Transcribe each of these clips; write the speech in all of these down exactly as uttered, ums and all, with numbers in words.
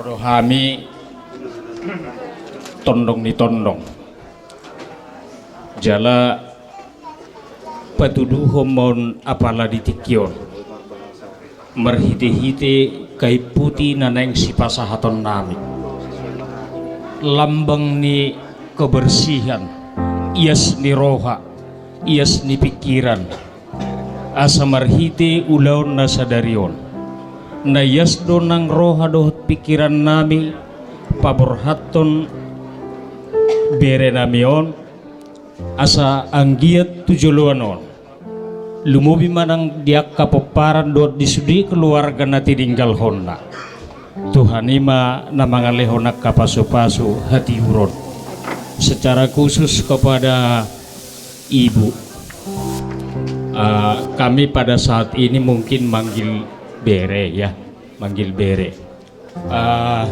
Ro hami tondong ni tondong. Jala patuduhon ma on apala di tingki on. Marhite-hite kain puti na naeng sipasahatonnami. Lambang ni kebersihan, ias ni roha, ias ni pingkiran. Asa marhite ulaon na sadari on. Na ias do nang roha dohot pingkirannami, paborhathon berenami on, asa anggiat tu joloan on. Lumobi ma nang di angka pomparan dohot di sude keluarga na tininggalhonna. Tuhan i ma na mangalehon angka pasu-pasu hatiuron. Secara khusus kepada Ibu. Ah, kami pada saat ini mungkin manggil bere, ya, manggil bere. Ah,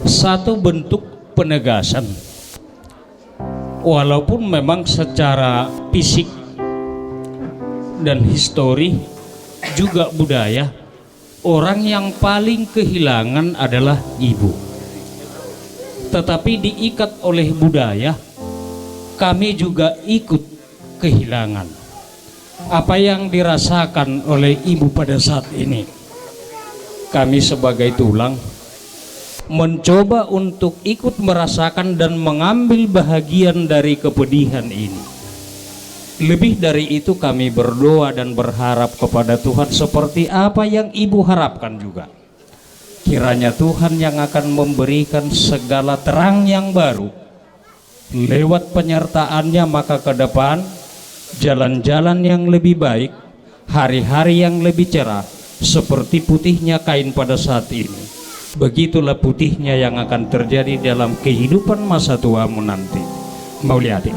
satu bentuk penegasan, walaupun memang secara fisik dan histori juga budaya, orang yang paling kehilangan adalah ibu. Tetapi diikat oleh budaya, kami juga ikut kehilangan. Apa yang dirasakan oleh ibu pada saat ini, kami sebagai tulang mencoba untuk ikut merasakan dan mengambil bahagian dari kepedihan ini. Lebih dari itu, kami berdoa dan berharap kepada Tuhan seperti apa yang ibu harapkan juga. Kiranya Tuhan yang akan memberikan segala terang yang baru lewat penyertaan-Nya, maka ke depan jalan-jalan yang lebih baik, hari-hari yang lebih cerah, seperti putihnya kain pada saat ini. Begitulah putihnya yang akan terjadi dalam kehidupan masa tuamu nanti. Mauliate.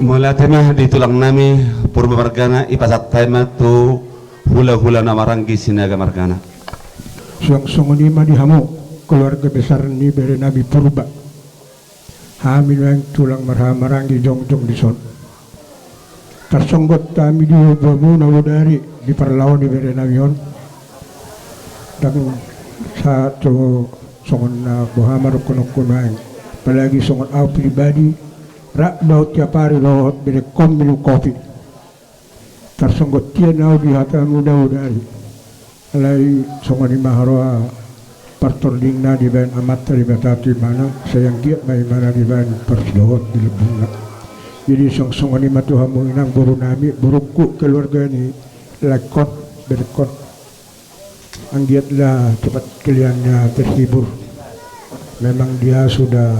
Mauliate ma di tulang nami Purba margana, ipasahat hami ma tu hula-hula na maranggi Sinaga margana. Suang songon i ma di hamu keluarga besar ni bere nami Purba. Hami nuaeng tulang marhaha maranggi jongjong dison. Tarsonggot hami di hamuna bodari di parlao ni bere nami on. Ndang sahat tu songon na boha ma dohononku nuaeng. Apalagi songon au pribadi, rap do au tiap ari dohot berengkon minum kopi. Tarsonggot hian au di hatamuna bodari. Alai songon i ma haroa partordingna dibaen Amanta Debata tu ibana, sai anggiat ma ibana dibaen parsidohot di lambungna. Jadi suang songon i ma tu hamu inang boru nami, borungku, keluarga ni laengkon, berengkon. Anggiatlah cepat kliennya terhibur. Memang dia sudah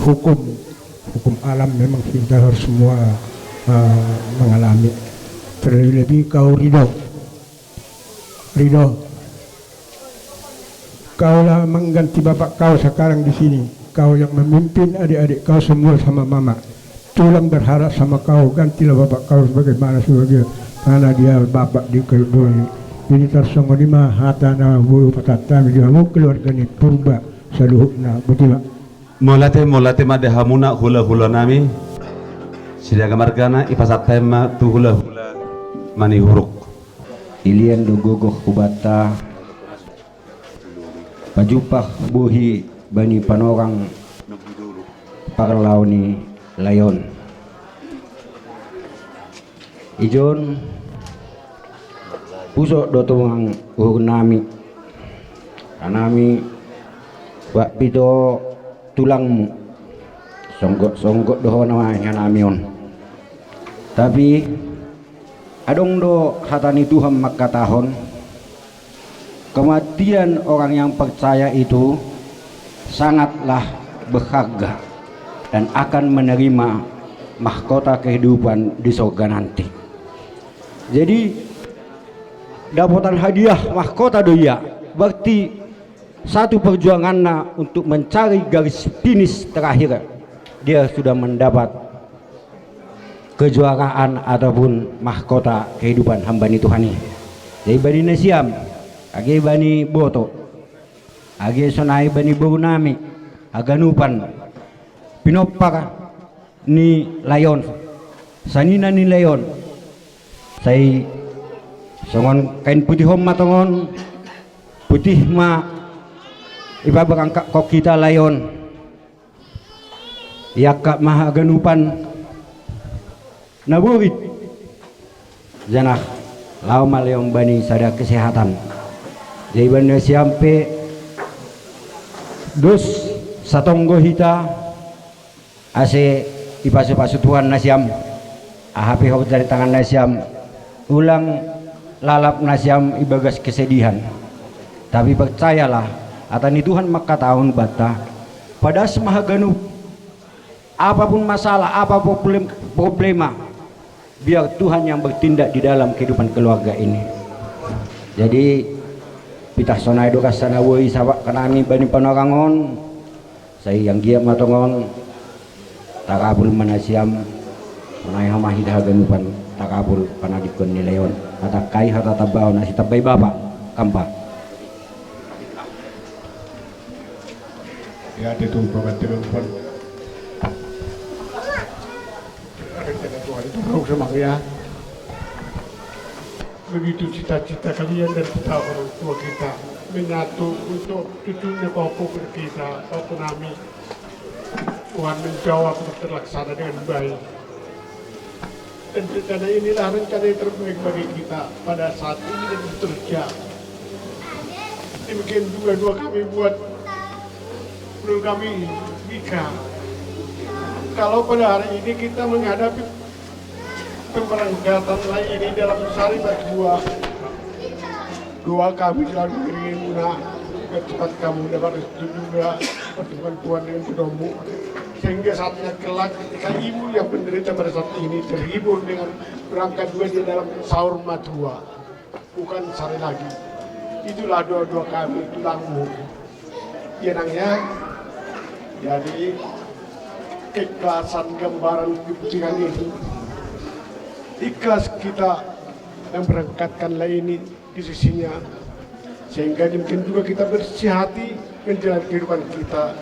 hukum, hukum alam memang kita harus semua, eh, mengalami. Terlebih-lebih kau Ridho. Ridho. Kaulah mengganti bapak kau sekarang di sini. Kau yang memimpin adik-adik kau semua sama mama. Tulang berharap sama kau, gantilah bapak kau sebagaimana, sebagaimana dia bapak di keluarga. Jadi tarsongon i ma hata na boi hupasahat hami di hamu keluarga ni Purba saluhutna. Boti ma. Mauliate, mauliate ma di hamuna hula-hula nami Sinaga margana, ipasahat hami ma tu hula-hula Manihuruk. Ilean do gogo hubanta pajumpang bohi bani panorang parlao ni lae on. Ijon pusok do tonang uhur nami, anami, bakpito tulangmu, songgot-songgot do hona ma inganami on. Tapi adong do hata ni Tuhan mangkatahon, kematian orang yang percaya itu sangatlah berharga dan akan menerima mahkota kehidupan di sorga nanti. Jadi dapotan hadiah mahkota do ia, berarti satu perjuanganna untuk mencari garis finish terakhir, dia sudah mendapat kejuaraan ataupun mahkota kehidupan hamba ni Tuhan i. Jadi bani nasiam, age bani boto, age sonai bani boru nami, haganupan pinompar ni lae on, sanina ni lae on, sai songon kain putih on ma tongon, putih ma Ipaberangkathon hita lae on. Iangkat ma haganupan na borit. Janah laho ma lae on bani sada kesehatan. Jadi baen nasiam pe dos satonggo hita, ase ipasupasu Tuhan nasiam, aha pe horja ni tangan nasiam, ulang lalap nasiam ibagas kesedihan. Tapi percayalah, hata ni Tuhan mangkatahon banta, padas ma haganup, apapun masalah, apa problem, problema, biar Tuhan yang bertindak di dalam kehidupan keluarga ini. Jadi, pitah sonai do kan sana boi sahabat kanami bani panorang on. Sai anggiat ma tongon tarapul ma nasiam, sonai homa hita haganupan tarapul panadingkon ni lae on. Hatangkai hata tambaon na sitambai bapa, kampa. Ya, itu pembantu pun. Rencana Tuhan itu bagus memang ya. Begitu cita-cita kalian dan kita orang tua kita menyatu untuk cucunya Papu kita, Papu nami. Tuhan menjawab dan terlaksana dengan baik. Dan rencana inilah rencana yang terbaik bagi kita pada saat ini dan seterusnya. Demikian juga doa kami buat menurut kami, Mika. Kalau pada hari ini kita menghadapi pemberangkatan lae ini dalam sehari berdua, doa kami selalu mengiringi muna, agar cepat kamu dapat restu juga, pertemuan Tuhan dengan kedomu. Sehingga saatnya kelak ketika ibu yang menderita pada saat ini terhibur dengan berangkat dua di dalam saur matua. Bukan sehari lagi. Itulah doa-doa kami, tulangmu. Ya, Nang, ya. Jadi, keikhlasan gambaran kepentingan ini. Ikhlas kita yang berangkatkan lae ini di sisinya. Sehingga demikian juga kita bersih hati menjalani kehidupan kita,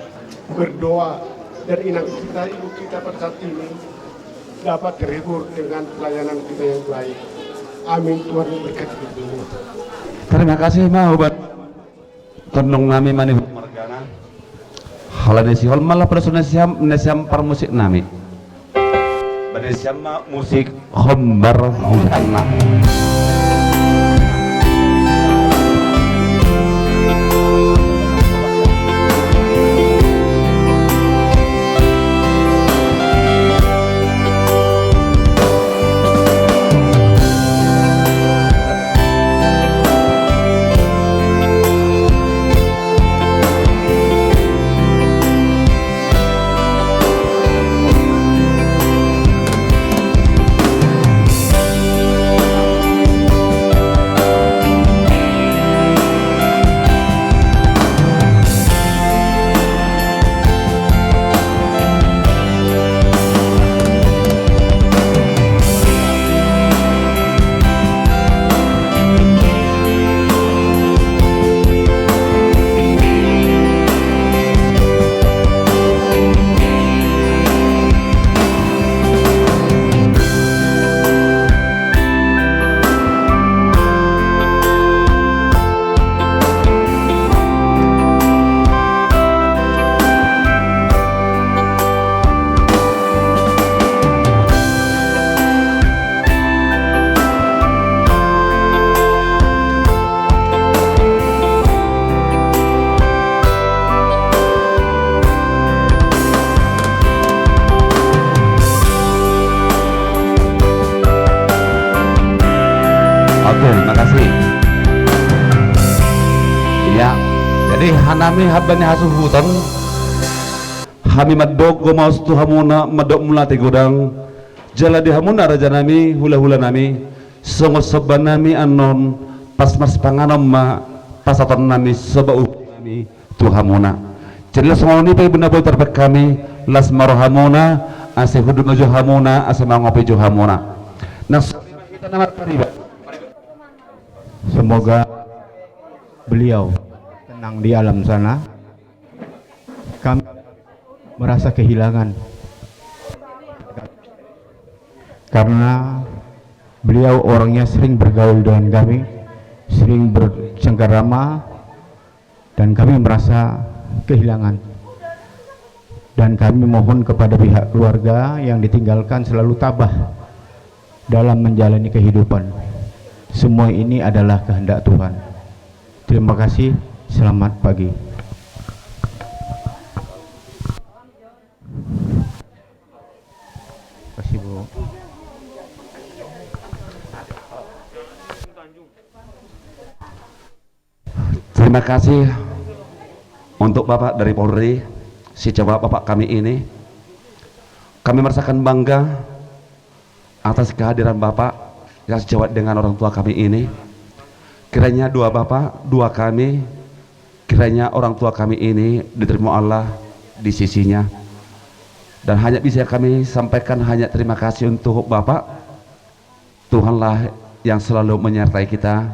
berdoa, dan inang kita, ibu kita pada saat ini dapat terhibur dengan pelayanan kita yang baik. Amin. Tuhan memberkati kita semua. Terima kasih ma ubat tondong nami mani margana. Halani sihol ma laho padoshon nasiam, nasiam parmusik nami. Bani sian ma musik hombar hutanna. Oke, makasih. Ya, jadi hanami haba ni hasuhuton. Hami mandok gomos tu hamuna, mandok mauliate godang. Jala di hamuna rajanami, hulahulanami, songon sombanami annon, paspas panganon ma pasahatonnami soba uhum nami tu hamuna. Jala songon i pe ibana boi tarbahen hami, las ma rohamuna, ase hundul ma jo hamuna, ase mangopi jo hamuna. Nang so- Semoga beliau tenang di alam sana. Kami merasa kehilangan karena beliau orangnya sering bergaul dengan kami, sering bercengkerama, dan kami merasa kehilangan. Dan kami mohon kepada pihak keluarga yang ditinggalkan selalu tabah dalam menjalani kehidupan. Semua ini adalah kehendak Tuhan. Terima kasih, selamat pagi. Terima kasih Bu. Terima kasih untuk Bapak dari Polri, sejawat Bapak kami ini. Kami merasakan bangga atas kehadiran Bapak yang sejawat dengan orang tua kami ini. Kiranya doa Bapak, doa kami, kiranya orang tua kami ini diterima Allah di sisinya. Dan hanya bisa kami sampaikan hanya terima kasih untuk Bapak. Tuhanlah yang selalu menyertai kita,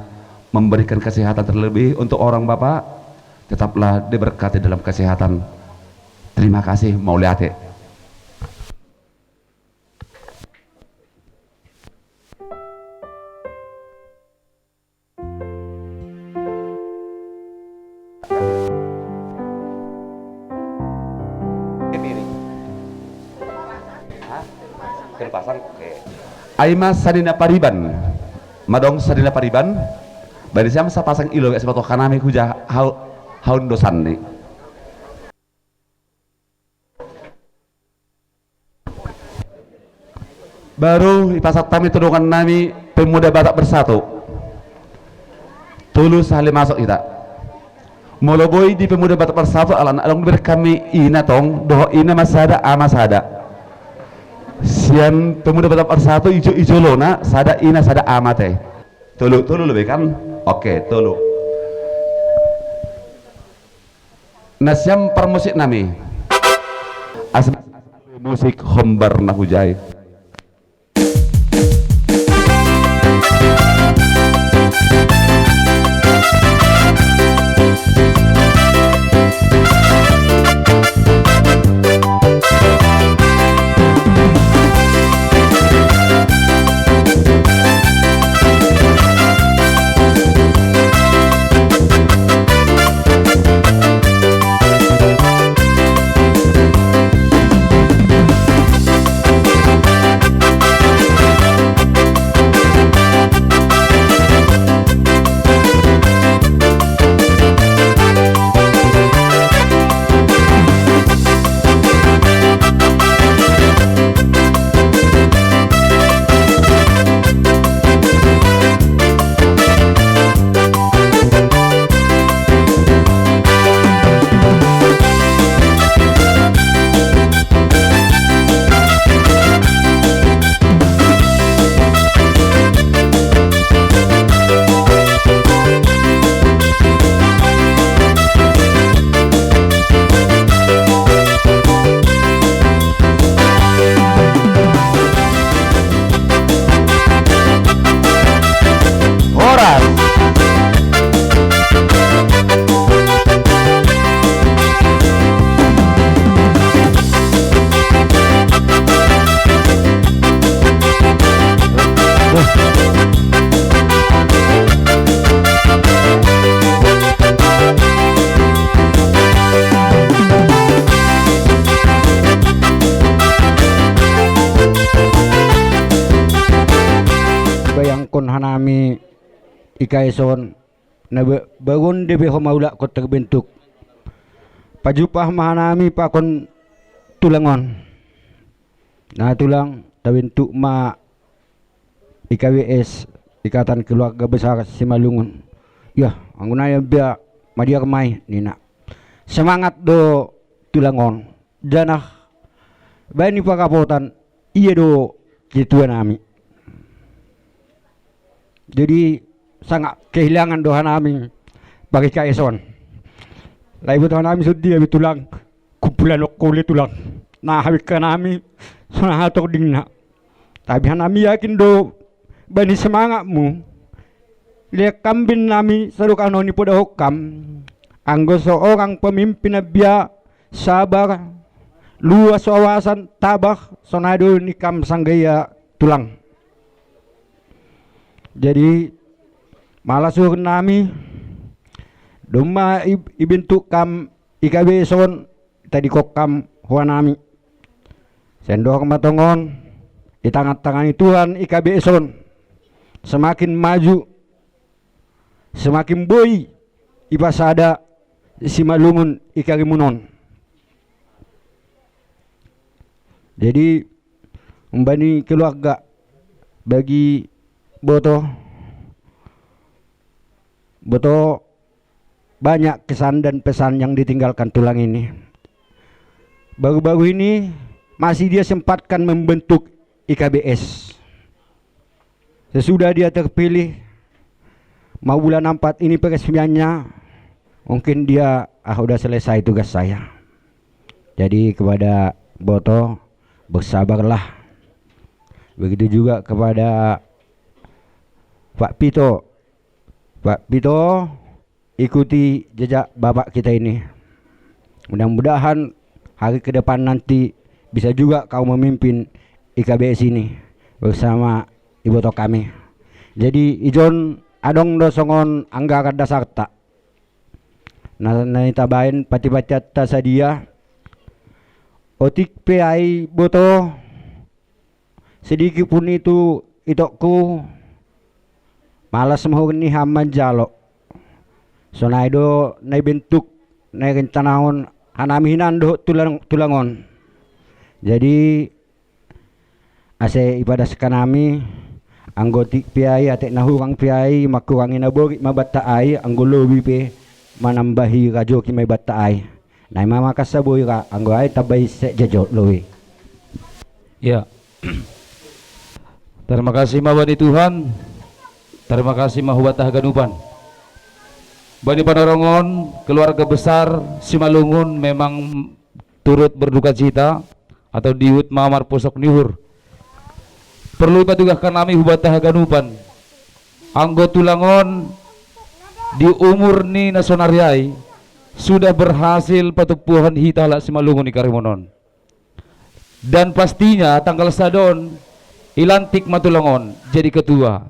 memberikan kesehatan terlebih untuk orang Bapak. Tetaplah diberkati dalam kesehatan. Terima kasih, mauliate. Hah? Tolu pasang? Oke. Ai ma sandina pariban. Madong sandina pariban. Baen sian sapasang ilo, sipatok hanami huja hau-, haundosan ni. Baru ipasahat hami tu dongan nami Pemuda Batak Bersatu. Tolu sahali masuk hita. Molo boi di Pemuda Batak Bersatu alana adong dibereng hami ina tong, dohot ina ma sada, ama sada. Sian Pemuda Batak Bersatu ijo, ijo lona, sada ina, sada ama te. Tolu, tolu lobi kan? Oke, tolu. Na sian parmusik nami. As-, musik hombar na hujai. Horas. Bayangkon hanami I K S on, na ba-, baru on dope ho maulak on terbentuk. Pajumpang ma hanami pakon tulang on. Na tulang, tabentuk ma I K B S, Ikatan Keluarga Besar Simalungun. Yah, anggo na i bia, madear ma i, ninna. Semangat do tulang on. Janah baen ni panghapotan, ia do ketua nami. Jadi, sangat kehilangan do hanami pagi K S on. Lae boto hanami songon dia be tulang, kumpulan on hole tulang. Na habengka nami, songon hatordingna. Tapi hanami yakin do, baen ni semangatmu. Lean hambin nami sadokah na nipodahon ham. Anggo seorang pemimpin na bia, sabar, luas wawasan, tabah, sonai do ni ham sanggaia tulang. Jadi, mala suhut nami, domma i-, ibentuk ham I K B S on tadingkon hamu, huanami. Sai nidok ma tongon, ditangan-tangani Tuhan I K B S on, semakin maju, semakin boi dipasada Simalungun di Karimun on. Jadi, umbahen keluarga, bagi boto, boto, banyak kesan dan pesan yang ditinggalkan tulang ini. Baru-baru ini masih dia sempatkan membentuk I K B S. Sesudah dia terpilih, mau bulan empat ini peresmiannya, mungkin dia, "Ah, udah selesai tugas saya." Jadi kepada boto, bersabarlah. Begitu juga kepada Pak Pito. Pak Pito, ikuti jejak bapak kita ini. Mudah-mudahan hari ke depan nanti bisa juga kau memimpin I K B S ini bersama iboto kami. Jadi, ijon adong do songon anggaran dasarta. Na, na tabaen pati-patianta sadia. Otik pe ai boto, sedikit pun itu itokku, malas ma hurang ni ham manjalo. Sonai do na ibentuk, na irencanaon hanami hinan dohot tulang, tulang on. Jadi, ase ipadas hanami, anggo otik pe ai, atik na hurang pe ai, mangkurangi na borit ma banta ai, anggo lobi pe manambahi rajoki ma i banta ai. Na i ma mangkasa boi ra, anggo ai tambai sek jejot lobi. Ya. Terima kasih ma bani Tuhan. Terima kasih ma hubanta haganupan. Bani Panarongon, keluarga besar Simalungun memang turut berduka cita atau diihut ma marposok ni uhur. Perlu ipatugah hanami hubanta haganupan. Anggo tulang on di umur ni na sonari ai sudah berhasil patumpuhon hita halak Simalungun di Karimun on. Dan pastinya tanggal sada on ilantik ma tulang on jadi ketua.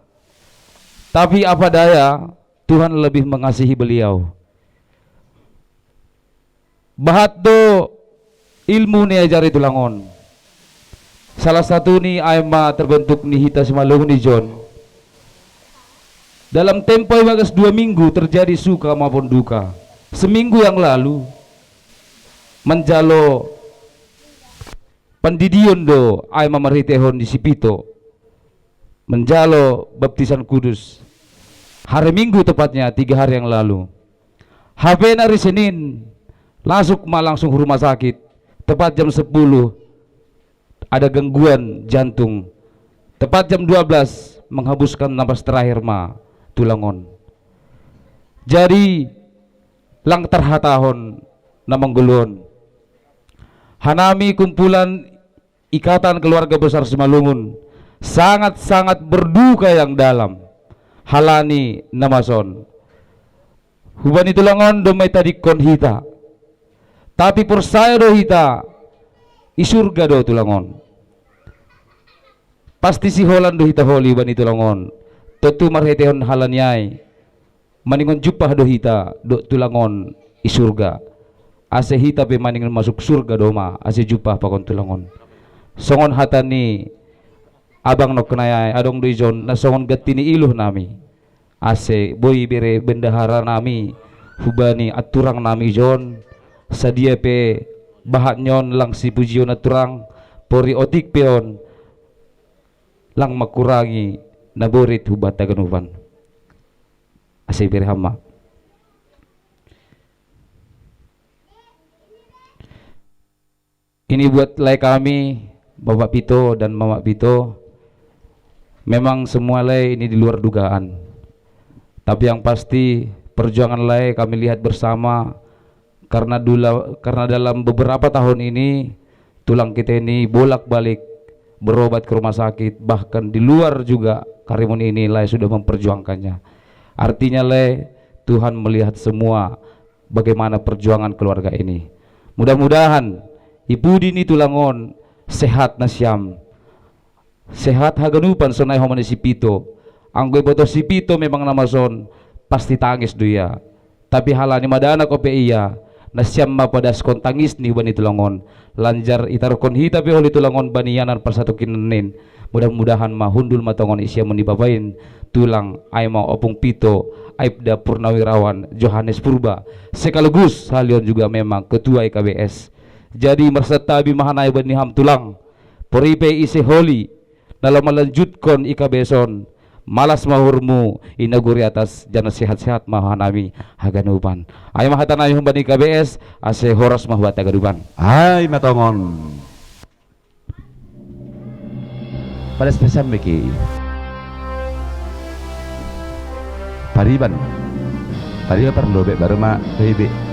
Tapi apa daya, Tuhan lebih mengasihi beliau. Bahat do ilmu na iajari tulang on. Salah satu ni ai ma terbentuk ni hita Simalungun ijon. Dalam tempo ibagas dua minggu terjadi suka maupun duka. Seminggu yang lalu, manjalo pandidion do ai ma marhitehon di si Pito manjalo baptisan kudus. Hari Minggu tepatnya, tiga hari yang lalu. Hape na hari Senin, masuk ma langsung rumah sakit. Tepat jam sepuluh, ada gangguan jantung. Tepat jam dua belas, menghabiskan napas terakhir ma tulang on. Jadi, lang tarhatahon na manggoluhon. Hanami kumpulan Ikatan Keluarga Besar Simalungun sangat-sangat berduka yang dalam. Halani na masa on. Hubani tulang on do ma itadingkon hita. Tapi porsaya do hita, i surga do tulang on. Pasti siholan do hita holi hubani tulang on. Tontu marhitehon halani ai. Maningon jumpah do hita dohot tulang on i surga. Ase hita pe maningon masuk surga do ma, ase jumpah pakon tulang on. Songon hata ni abang nongkin ai, adong do ijon na songon ganti ni iluh nami. Ase boi bere bendahara nami hubani anturang nami ijon, sadia pe bahat ni on lang sipujion anturang, pori otik pe on lang mangkurangi na borit hubanta haganupan. Ase bere ham ma. Ini buat lae kami, Bapak Pito dan Mamak Pito. Memang semua lae ini di luar dugaan. Tapi yang pasti, perjuangan lae kami lihat bersama, karena dula-, karena dalam beberapa tahun ini, tulang kita ini bolak-balik berobat ke rumah sakit, bahkan di luar juga Karimun ini lae sudah memperjuangkannya. Artinya lae, Tuhan melihat semua bagaimana perjuangan keluarga ini. Mudah-mudahan i pudi ni tulang on sehat nasiam. Sehat haganupan sonai homa ni si Pito. Anggo iboto si Pito memang na masa on pasti tangis do ia. Tapi halani madanak ope ia, Nasiam ma padaskon tangis ni huba ni tulang on, lanjar itaruhon hita pe olo tulang on bani ianan parsatongkinan in. Mudah-mudahan ma hundul ma tongon i siamun ni bapa in tulang, ai ma Ompung Pito, Aibda Purnawirawan, Johannes Purba, sekaligus sahali on juga memang ketua I K B S. Jadi marsantabi ma hami bani ham tulang, poripe ise holi na laho malanjuthon I K B S on, malas ma uhurmu, inna guru atas, jala sehat-sehat ma hanami haganupan. Ai ma hata nami humbani I K B S, ase horas ma hubanta haganupan. Ai ma tongon. Padas pesan meki. Pariban. Pariban parlobek baru ma dohot ibe.